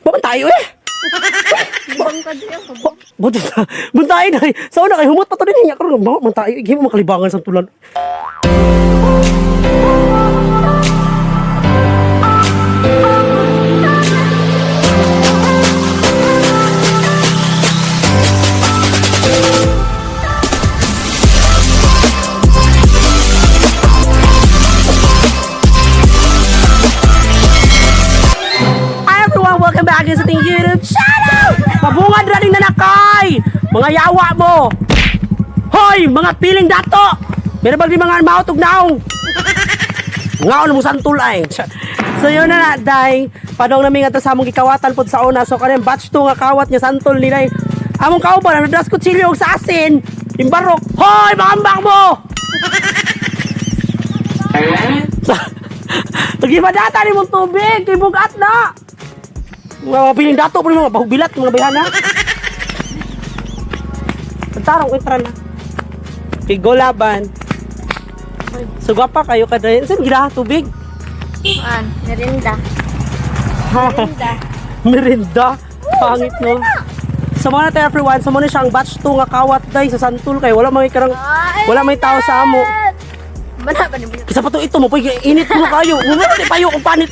Wa man tayo eh. Bang ka diyan. Buti na. Buntay na. Sa una kay humot pa to din niya karon mo man tayo himo makalibangan sa tulan. Hi everyone! Welcome back sa ating YouTube channel! Mabungad na rin nanakay! Mga yawa mo! Hoy! Mga piling dato! Meron ba di mga mautog naong? Ngaon mo santol ay. So yun na na, day. Padong namin nga to sa among gikawatan pod sa una. So kanin batch 2 nga kawat niya santol ni day. Among kauban ano das kutsilyo og sa asin. Imbarok. Hoy, maambak mo! Sa Nagimadata ni mong tubig, kay bugat na. Mga piling dato po mga bahubilat, mga bayhana. Tarong entra na. Kay golaban. So gwapa kayo kada. Saan gila tubig? An, merinda. Merinda. Merinda. Pangit no. So muna tayo everyone, so muna siya ang batch 2 nga kawat day sa santol kay wala may karang wala may tao sa amo. Bana ba ni mo? Kisa pa to ito mo pa init mo kayo. Mo di payo kung panit.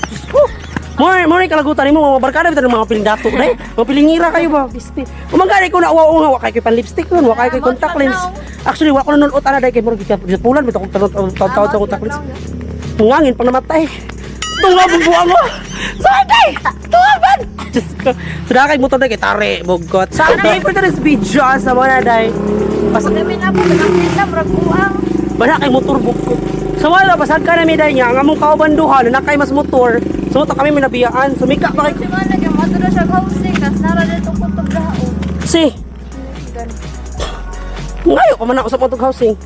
Mo mo rin kalagutan nimo mga barkada bitan ng mga piling dato day. Mga pilingira kayo ba? Pisti. Umangani ko na wa nga wa kay kay pan lipstick nun, wa kay kay contact lens. Actually wa ko nanuot ana day kay murag pulan bitaw kong taon sa contact lens. Pungangin pang namatay. Tunga bubuang mo. Sakay! Tunga ban! Diyos ko. So kay motor na kay tare, bugot. Sa okay for today's video sa mga day. Basta Kami na po nagpinta murag buang. bala kay motor bugot. Sa wala basag ka na mi day niya ang among kauban duha na kay mas motor. So ta kami minabiyaan. Sumika pa kay Si man lagi mo na siya housing kas nara dito kutob daon. si. Gan. Ngayo pa man ako sa motor housing.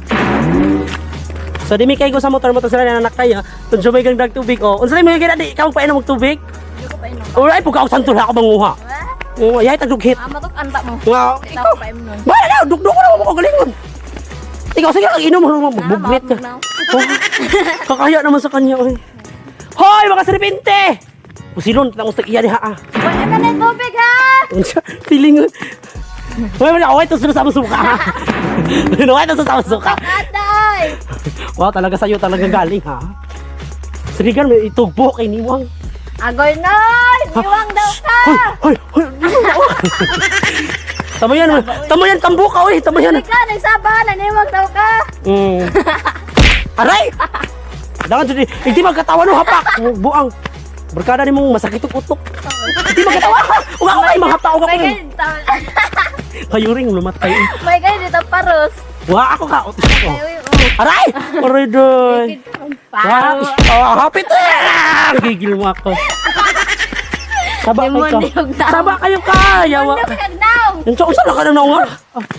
So di mi kay ko sa motor motor sila na nakaya. Tun sumay gang dag tubig oh. Unsa mo gina di ikaw pa inom og tubig? Di ko pa inom. Alright, pugkaw santol ako manguha. Oh, yay taglugit. Ah, matok anta mo. Nga, Ikaw ikaw. pa inom. Wala na, dugdug ko na mo kagalingon. Ikaw sige lang inom mo magbugit ka. Oh, kakaya naman sa kanya oy. Hoy, mga serpente! Pusilon tang ustak iya diha ah. Wala ka na tubig ha. Unsa pilingon. Hoy, wala oy to sa suka. Hoy, to sa suka. Atay. Wow, talaga sa'yo talaga galing ha. Srigan may itugbo kay niwang. Agoy noy, niwang daw ka. Hoy, hoy, hoy. Tama yan, tama yan, tambo ka, oy, tama yan. Ka nagsaba na niwang daw ka. Aray! Dangan jud hindi magkatawa no hapak. Buang. Barkada ni mong masakit og utok. Hindi magkatawa. Uga ko kay mahapak uga ko. May ganit Kayo ring lumatay. May ganit dito paros. Wa ako ka. Oh. Ay, uy, oh. Aray! Aray doy. Paro. Wa, oh, hapit. Ah! Gigil mo ako. Saba kayo ka. Saba kayo ka. Yawa. Kagnaw. Unsa unsa na ka na naunga?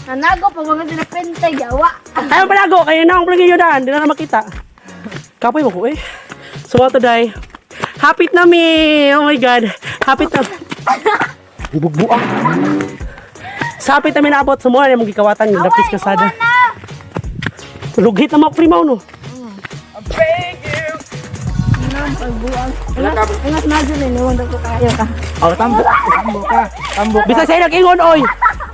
Nanago pa mga dinapente yawa. Ayaw palago, kayo na ang plagin nyo daan, di na na makita. Kapoy mo ko eh. So what today? Hapit na mi! Oh my God! Hapit na. Bugbuang. Sa hapit na mi naabot, sumuha na mong gikawatan yung dapit kasada. Lugit na mga primaw no. Ingat na dyan eh, niwang daw ko kayo ka. Oh, tambo. Tambo ka. Tambo ka. Bisag sa'yo nag-ingon, oy!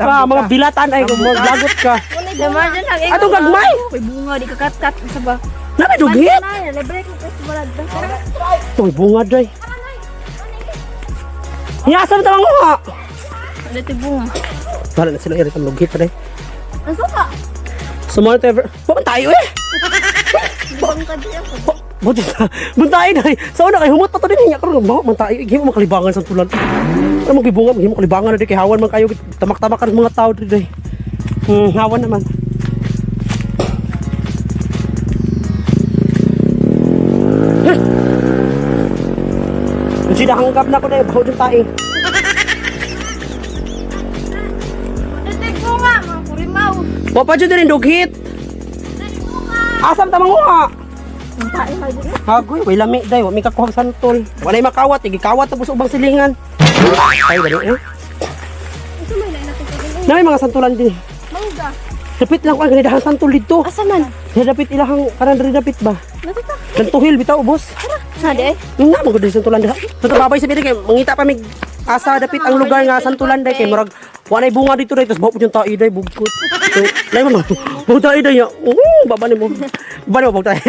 Ah, mga bilatan ay, lagot ka. Naman dyan ang ingon. Atong gagmay! May bunga, di ka kat-kat. Sa ba? Nami dughit! Na, libre ko kasi balad. Ito, may bunga day. Nya, asa mo tamang nga? Ano ito bunga? Wala na sila, irit ang lugit day. Ang suka. Sumuha na ever. Wa man tayo eh! Bang ka diyan. Buti na. Buntay na. Sa una kay humot pa to din niya karon mo man tayo himo makalibangan sa tulan. Ano mo gibunga himo kalibangan na di kay hawan man kayo tamak-tamak ka mga tao diri. Hawan naman. Huh. Hindi na hanggap na ko na baho din tayo. Ano ito bunga? Mga kurimaw. Wa pa jud din dughit. Asam tamang nga. Ang tayo na dyan. Hagoy, way lami day, wa mi kakuha santol. Walay makawat, igikawat tapos ubang silingan. Ay, dali eh. Ito may lain natin kagaling. Na may mga santulan din. Mangga. Dapit lang ko ang ganidahang santol dito. Asa man? Dapit ilahang kanan diri dapit ba? Natuta. Kantuhil bitaw ubos. Sa di eh? Na mo gud santulan diha. Tuto babay sa biri kay mangita pa mig Asa dapit ang lugar nga santulan day kay murag wa nay bunga dito day, tapos bawo yung tae day bugkot. So, lain man bug tae day. Oo, baba nimo. Baba nimo bug tae.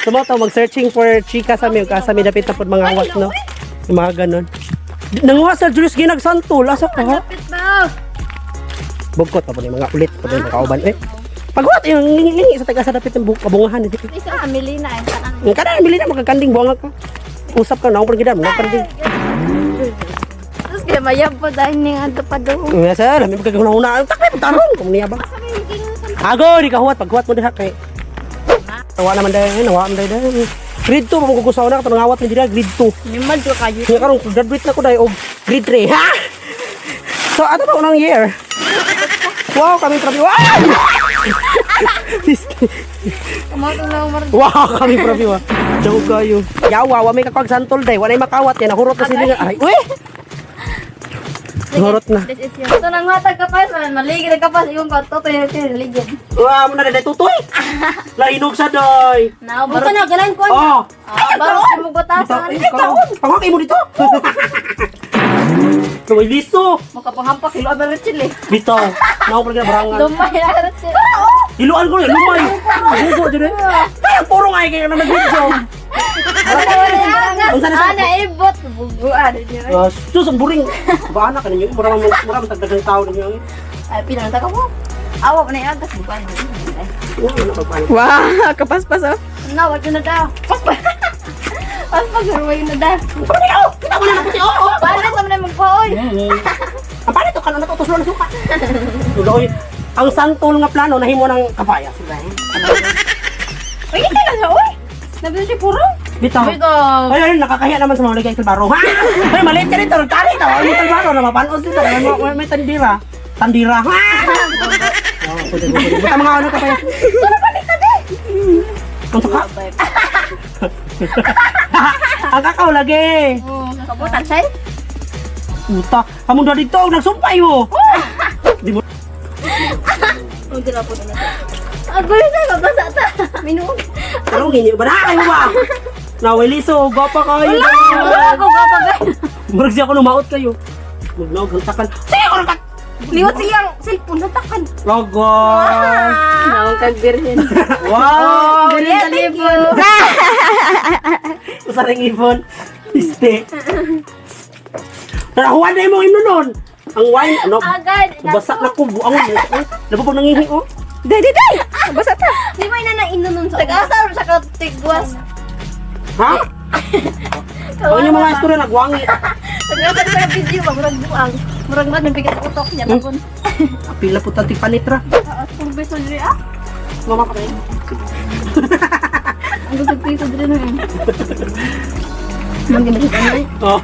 So mo to mag-searching for chika sa mi, asa mi dapit na pud mga awat, no. Yung mga ganon. Nanguha sa Julius Ginag santol, asa ka ha? Kapit ba? Bugkot pa po ni mga ulit pa po mga kauban. Eh, paghuwat yung ngingi sa taga sa dapit ng kabungahan. Isa ka Melina eh. Saan? Ang kada bili na magkakanding buwanga ka. Usap ka na ako gid mga kanding. Tapos kaya mayab po dahil ning ato pa do. Nga sir, may pagkaguna-una. Takay pagtarong kung niya ba. Ago, di ka huwat paghuwat mo diha kay. Nawa naman dahil, nawa naman dahil. Grade 2 pa mo kukusaw na katong ngawat ni dira grade 2. Nimad ko kayo. Nga karon graduate na ko dahil og grade 3. Ha? So ato pa unang year. Wow, kami trabi. Wow! Kumato na umar. Wow, kami probi wa. Joke kayo. Yawa, wa may kakwag santol day. Walay makawat yan. Nahurot na sila. Aray, uy! Nahurot na. This is your. Ito nang hatag ka pa, maligid ka pa yung kanto to yung ligid. Wah, mo na day tutoy. Lainog sa day. Now, baro na galan ko. Oh. Ah, baro sa mo batasan. Pangakay mo dito. Tuloy liso. Makapanghampak ilo abang chile. Bitaw. Naku pa barangan. Lumay na chile. Iluan ko na, lumay. Gugo dyan eh. Kaya puro nga eh, kaya na nag-video. Unsa na sa- Ana ibot buguan ninyo. Ah, sus, ang buring. Baana ka ninyo. Mura man mura man tagdagang tao ninyo. Eh. Ay pinanta ka mo. Awa pa na iagas buguan. Wala na pagpalit. Wow, kapaspas oh. Na, wag na daw. Paspas. Paspas ruway na daw. Pwede ka, oh! Kita mo na na puti, oh! Oh! Paano sa man magpaoy? Ang paano ito? Kano na to? Tuslo na suka. Tuloy. Ang santol nga plano, nahimo ng kapaya. Sila eh. Uy, kita na siya, uy. Nabi siya puro. Bitaw. Bitaw. Ay, ay, nakakahiya naman sa mga ligay kalbaro. Ha? Ay, maliit ka dito. Tari ito. Ay, may kalbaro na mapanos dito. May, may, may tandira. Tandira. Ha? Oh, pwede, pwede. Basta mga ano kapaya. Ang saka. Ang kakao lagi. Kabutan siya. Puta. Kamong na dito. Nagsumpay mo. Di mo. Agoy sa mabasa ta. Minuog. Anong ginyo ba na? Kayo ba? Naway liso. Gapa kayo. Wala ako kapag. Murag siya ako lumaot kayo. Maglaog ang takan. Sige ako kat. Liwat siyang cellphone natakan. Logoy. Naong kag birhen. Wow! Yeah, thank you. Usa ring ipon. Iste. Narahuan na imong imno nun. Ang wine, ano? Agad. Basak na ko. Buang. Labo pa nangihi, oh. Day, day, day! Basa ta. Di ba ina na inunon sa Tag-asa sa katigwas. Ha? Ang inyong mga istorya nagwangi. Tag-asa sa video ba murag buang. Murag man bigat sa utok niya tapon. Pila po tati panitra. Kung beso diri ah. Mama pa kayo. Ang gusto piso diri na. Mang ganun ka na. Oh.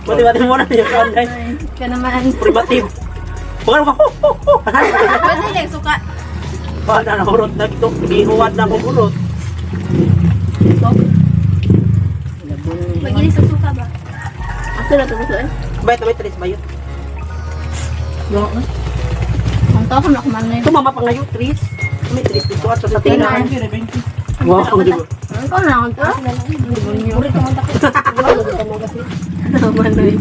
Mati-mati mo na yung online. Ka naman. Privative. Baka ka, ho, ho, ho. Pwede lang suka. Baka na nahurot na ito. Gihuwad na akong urot. Magilis sa suka ba? Asa na to gusto eh? Bayot na may tres bayot. Ang tao na kumanay. Ito mama pa ngayon, tres. May tres dito at sa tina. Wow, ang di ba? Ang ko na ang to. Uri ka man takot. Manoy.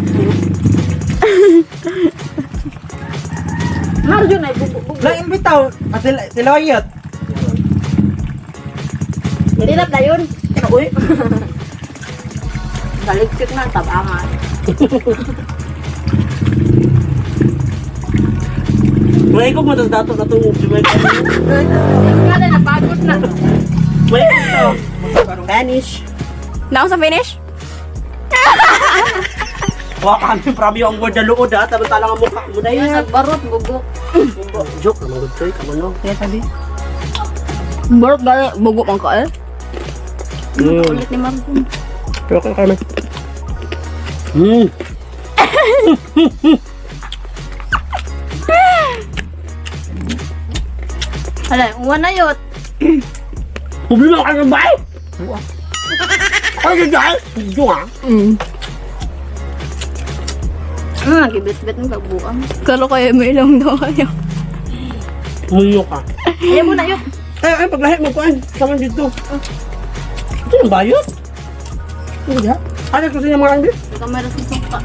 Marjo na ibubo. Lain bitaw, tiloyot. Dilap na yun. Uy, Baliksik na tabangan. wala ko mo dato na itong Jamaica. Kala na pagod na. Wala ko. Spanish. Naong sa finish? Wa kami prami ang word na luod ha. Tama talang ang mukha mo na yun. Sa barot bugo. Joke naman good choy. Kamo no. Kaya sabi. Barot ba? Bugo man ka eh. Ulit ni Marjo. Pero kaya kami. Hala, uwan na yot. Problema ka ng bahay. Ay, ay, ay. ah. Nagibit-bit ng pagbuang. Kalo kayo, may ilang daw kayo. Muyo ka. Ayaw mo na yot. Ay, ay, paglahi mo kuan. Sama dito. Ito yung bayot. Ano ya? Ano kasi yung mga andi? Kamera sa suka.